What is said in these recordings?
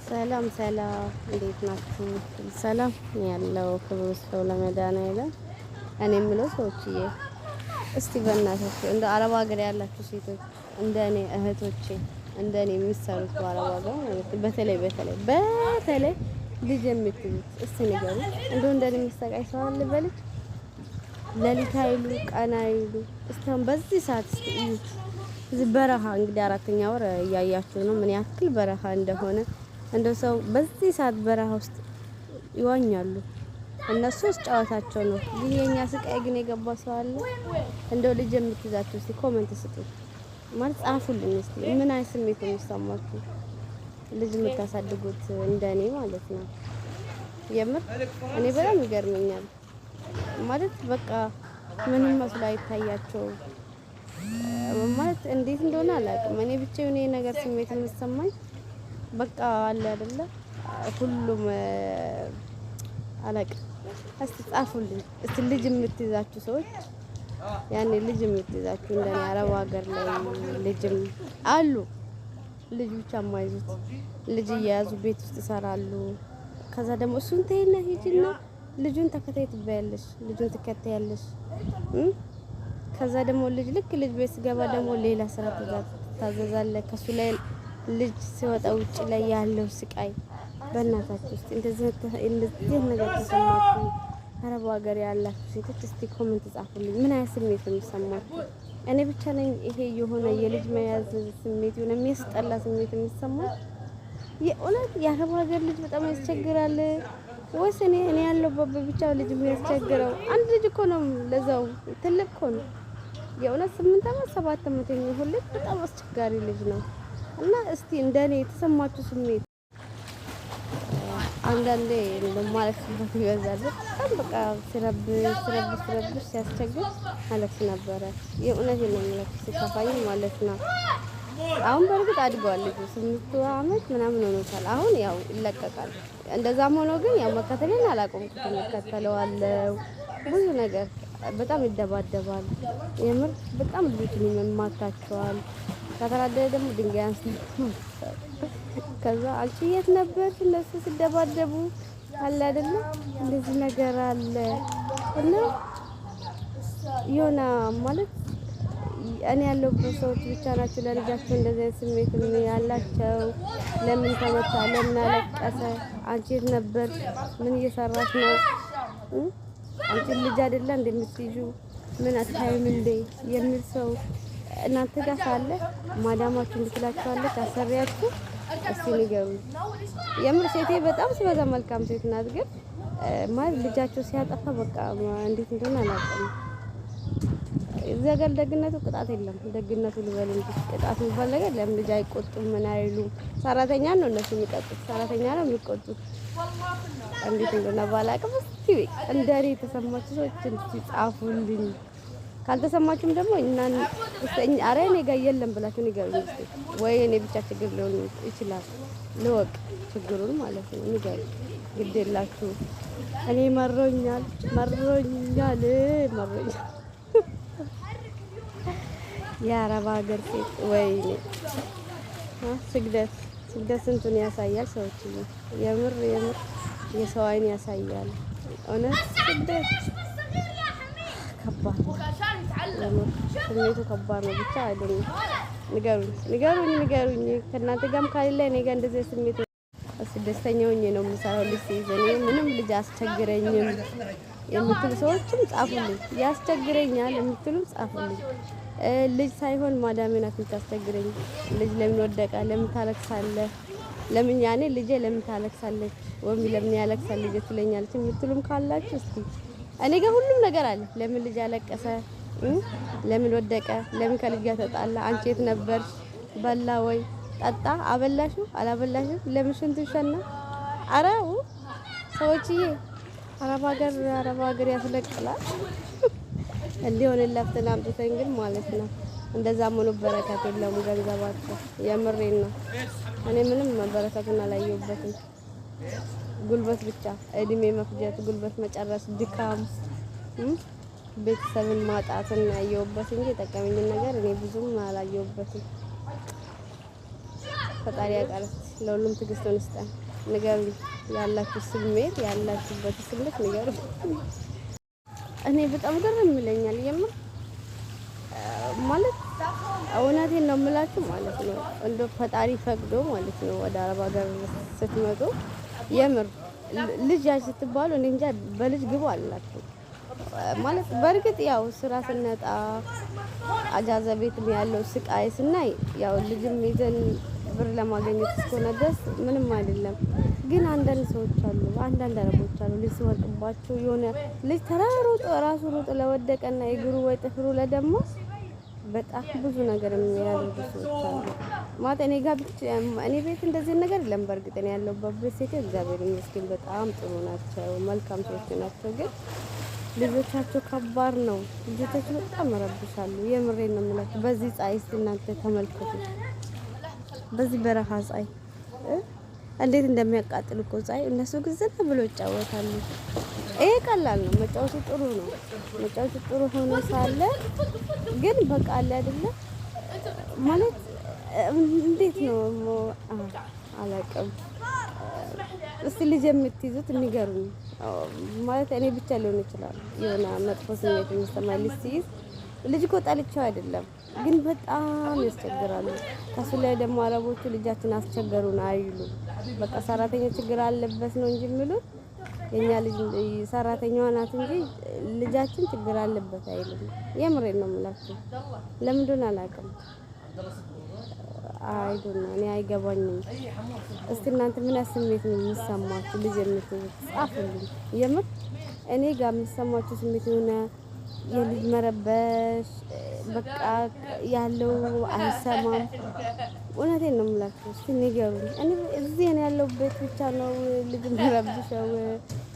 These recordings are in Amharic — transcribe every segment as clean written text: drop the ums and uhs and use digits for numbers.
ሰላም ሰላም፣ እንዴት ናችሁ? ሰላም ያለው ክብር ሰው ለመድኃኒዓለም። እኔ የምለው ሰዎችዬ፣ እስቲ በእናታችሁ እንደ አረብ ሀገር ያላችሁ ሴቶች፣ እንደ እኔ እህቶቼ፣ እንደ እኔ የምትሰሩት በአረብ ሀገር ማለት በተለይ በተለይ በተለይ ልጅ የምትይዙት እስቲ ንገሩ። እንደው እንደ እኔ የሚሰቃይ ሰው አለ በልጅ? ሌሊት አይሉ ቀን አይሉ። እስቲ አሁን በዚህ ሰዓት እስቲ እዩት። እዚህ በረሃ እንግዲህ አራተኛ ወር እያያችሁ ነው ምን ያክል በረሃ እንደሆነ። እንደው ሰው በዚህ ሰዓት በረሃ ውስጥ ይዋኛሉ። እነሱ ውስጥ ጨዋታቸው ነው። ይህ የኛ ስቃይ ግን የገባ ሰው አለ? እንደው ልጅ የምትይዛችሁ እስቲ comment ስጡ፣ ማለት ጻፉልኝ እስቲ ምን አይነት ስሜት ነው የሚሰማችሁ? ልጅ የምታሳድጉት እንደኔ ማለት ነው። የምር እኔ በጣም ይገርመኛል። ማለት በቃ ምንም መስሎ አይታያቸውም። ማለት እንዴት እንደሆነ አላውቅም። እኔ ብቻ የሆነ ነገር ስሜት የሚሰማኝ በቃ አለ አይደለ? ሁሉም አላውቅም። እስቲ ጻፉልኝ እስቲ ልጅ የምትይዛችሁ ሰዎች፣ ያኔ ልጅ የምትይዛችሁ እንደኔ አረብ ሀገር ላይ ልጅም አሉ። ልጅ ብቻ የማይዙት ልጅ እየያዙ ቤት ውስጥ ይሰራሉ። ከዛ ደግሞ እሱን ተይና ሂጂና ልጁን ተከታይ ትበያለሽ፣ ልጁን ትከታያለሽ። ከዛ ደግሞ ልጅ ልክ ልጅ ቤት ስገባ ደግሞ ሌላ ስራ ትታዘዛለህ። ከሱ ላይ ልጅ ሲወጣ ውጭ ላይ ያለው ስቃይ፣ በእናታችሁ ውስጥ እንደዚህ ነገር ተሰማችሁ አረብ ሀገር ያላችሁ ሴቶች እስቲ comment ጻፉልኝ። ምን አይነት ስሜት ነው የሚሰማችሁ? እኔ ብቻ ነኝ ይሄ የሆነ የልጅ መያዝ ስሜት የሆነ የሚያስጠላ ስሜት የሚሰማኝ? የእውነት የአረብ ሀገር ልጅ በጣም ያስቸግራል ወይስ እኔ ያለሁበት ብቻ ልጅ የሚያስቸግረው? አንድ ልጅ እኮ ነው፣ ለዛው ትልቅ እኮ ነው። የእውነት 8 አመት 7 አመት የሚሆን ልጅ በጣም አስቸጋሪ ልጅ ነው። እና እስቲ እንደኔ የተሰማችሁ ስሜት። አንዳንዴ እንደማለቅስበት ይበዛል። በጣም በቃ ስረብሽ ስረብሽ ስረብሽ ሲያስቸግር አለቅስ ነበረ። የእውነት ነው የምላችሁ ሲከፋኝ ማለት ነው። አሁን በእርግጥ አድገዋል ልጁ፣ 8 አመት ምናምን ሆኖታል። አሁን ያው ይለቀቃል። እንደዛም ሆኖ ግን ያው መከተሌን አላቆምኩትም፣ እከተለዋለሁ። ብዙ ነገር በጣም ይደባደባል። የምር በጣም ልጆችን ይማታቸዋል። ከተናደደ ደግሞ ድንጋይ አንስቶ፣ ከዛ አንቺ የት ነበርሽ እነሱ ሲደባደቡ አለ አይደለ? እንደዚህ ነገር አለ። እና የሆነ ማለት እኔ ያለሁበት ሰዎች ብቻ ናቸው ለልጃቸው እንደዚህ አይነት ስሜት ያላቸው? ለምን ተመታ? ለምን አለቀሰ? አንቺ የት ነበርሽ? ምን እየሰራሽ ነው? አንቺ ልጅ አይደለ እንደምትይዙ ምን አታይም እንዴ የሚል ሰው እናንተ ጋር ካለ፣ ማዳማችሁ እንድትላችኋለች አሰሪያችሁ፣ እስቲ ንገሩኝ። የምር ሴቴ በጣም ስበዛ መልካም ሴት ናት፣ ግን ማለት ልጃቸው ሲያጠፋ በቃ እንዴት እንደሆነ አላውቅም። እዚህ ሀገር ደግነቱ ቅጣት የለም። ደግነቱ ልበል እንጂ ቅጣት የሚባል ነገር ለምን ልጅ አይቆጡም? ምን አይሉም። ሰራተኛ ነው እነሱ የሚቀጡት፣ ሰራተኛ ነው የሚቆጡት። እንዴት እንደሆነ ባላውቅም እስቲ እንደኔ የተሰማችሁ ሰዎች እስቲ ጻፉልኝ። ካልተሰማችሁም ደግሞ እና አረ እኔ ጋር የለም ብላችሁ ንገሩኝ እስቲ። ወይ እኔ ብቻ ችግር ሊሆን ይችላል፣ ልወቅ ችግሩን ማለት ነው። ንገሩኝ፣ ግድ የላችሁ። እኔ መሮኛል፣ መሮኛል፣ መሮኛል። የአረብ ሀገር ሴት ወይኔ ስግደት ስግደት ስንቱን ያሳያል። ሰዎች የምር የምር የሰው አይን ያሳያል። እውነት ስግደት ከባድ ነው። ስሜቱ ከባድ ነው። ብቻ አይደለም። ንገሩኝ፣ ንገሩኝ፣ ንገሩኝ። ከእናንተ ጋርም ካሌለ እኔ ጋር እንደዚህ ስሜት እስኪ ደስተኛ ሆኜ ነው የምሰራው። ልጅ ሲይዝ እኔ ምንም ልጅ አስቸግረኝም የምትሉ ሰዎችም ጻፉልኝ። ያስቸግረኛል የምትሉም ጻፉልኝ። ልጅ ሳይሆን ማዳሜ ናት የምታስቸግረኝ። ልጅ ለምን ወደቀ? ለምን ታለቅሳለህ? ለምን ያኔ ልጄ ለምን ታለቅሳለች ወይም ለምን ያለቅሳል ልጄ ትለኛለች የምትሉም ካላችሁ እስቲ እኔ ጋር ሁሉም ነገር አለ። ለምን ልጅ አለቀሰ? ለምን ወደቀ? ለምን ከልጅ ጋር ተጣላ? አንቺ የት ነበርሽ? በላ ወይ ጠጣ? አበላሹ አላበላሹ? ለምን ሽንቱ ሸና? አረው ሰዎችዬ፣ አረብ ሀገር አረብ ሀገር ያስለቅላል። እንዲሆን ለፍተን አምጥተን ግን ማለት ነው። እንደዛም ሆኖ በረከት የለውም ገንዘባቸው። የምሬን ነው። እኔ ምንም በረከቱን አላየሁበትም። ጉልበት ብቻ፣ እድሜ መፍጀት፣ ጉልበት መጨረስ፣ ድካም፣ ቤተሰብን ማጣትን ያየሁበት እንጂ የጠቀመኝን ነገር እኔ ብዙም አላየሁበትም። ፈጣሪ ያውቃል። ለሁሉም ትዕግስቱን ይስጠን። ንገሩኝ፣ ያላችሁ ስሜት፣ ያላችሁበት ስሜት ንገሩኝ። እኔ በጣም ግርም ይለኛል የምር፣ ማለት እውነቴን ነው የምላችሁ ማለት ነው። እንደ ፈጣሪ ፈቅዶ ማለት ነው ወደ አረብ ሀገር ስትመጡ የምር ልጅ ያዥ ስትባሉ እኔ እንጃ በልጅ ግቡ አላችሁ ማለት። በእርግጥ ያው ስራ ስነጣ አጃዛ ቤትም ያለው ስቃይ ስናይ ያው ልጅም ይዘን ብር ለማግኘት እስከሆነ ድረስ ምንም አይደለም። ግን አንዳንድ ሰዎች አሉ፣ አንዳንድ አረቦች አሉ፣ ልጅ ሲወድቅባቸው የሆነ ልጅ ተራሩጦ ራሱ ሩጦ ለወደቀና እግሩ ወይ ጥፍሩ ለደሞ በጣም ብዙ ነገር የሚያደርጉ ሰዎች አሉ። ማለት እኔ ጋር ብቻ፣ እኔ ቤት እንደዚህ ነገር የለም። በእርግጥ እኔ ያለሁበት ቤት ሴት እግዚአብሔር ይመስገን በጣም ጥሩ ናቸው፣ መልካም ሰዎች ናቸው። ግን ልጆቻቸው ከባድ ነው። ልጆቻቸው በጣም ይረብሻሉ። የምሬን ነው የምላችሁ። በዚህ ፀሐይ እስቲ እናንተ ተመልከቱ። በዚህ በረሃ ፀሐይ እንዴት እንደሚያቃጥል እኮ ፀሐይ። እነሱ ግን ዘና ብሎ ይጫወታሉ። ይሄ ቀላል ነው፣ መጫወቱ ጥሩ ነው። መጫወቱ ጥሩ ሆኖ ሳለ ግን በቃ አለ አይደለ፣ ማለት እንዴት ነው አላውቅም። እስቲ ልጅ የምትይዙት ንገሩኝ። ማለት እኔ ብቻ ሊሆን ይችላል የሆነ መጥፎ ስሜት የሚሰማኝ ልጅ ሲይዝ። ልጅ እኮ ጠልቼው አይደለም፣ ግን በጣም ያስቸግራሉ። ከሱ ላይ ደግሞ አረቦቹ ልጃችን አስቸገሩን አይሉ። በቃ ሰራተኛ ችግር አለበት ነው እንጂ የሚሉት፣ የኛ ልጅ ሰራተኛዋ ናት እንጂ ልጃችን ችግር አለበት አይሉም። የምሬን ነው የምላችሁ። ለምን እንደሆነ አላውቅም። I don't know፣ እኔ አይገባኝም። እስቲ እናንተ ምን ስሜት ነው የሚሰማችሁ? ልጅ የምትይዙት ጻፉልኝ። የምር እኔ ጋር የሚሰማችሁ ስሜት የሆነ የልጅ መረበሽ፣ በቃ ያለው አይሰማም። እውነቴን ነው የምላችሁ። እስቲ ንገሩኝ። እኔ እዚህ ነው ያለሁበት ብቻ ነው ልጅ መረብሸው?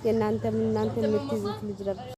የእናንተም እናንተ የምትይዙት ልጅ ረብሽ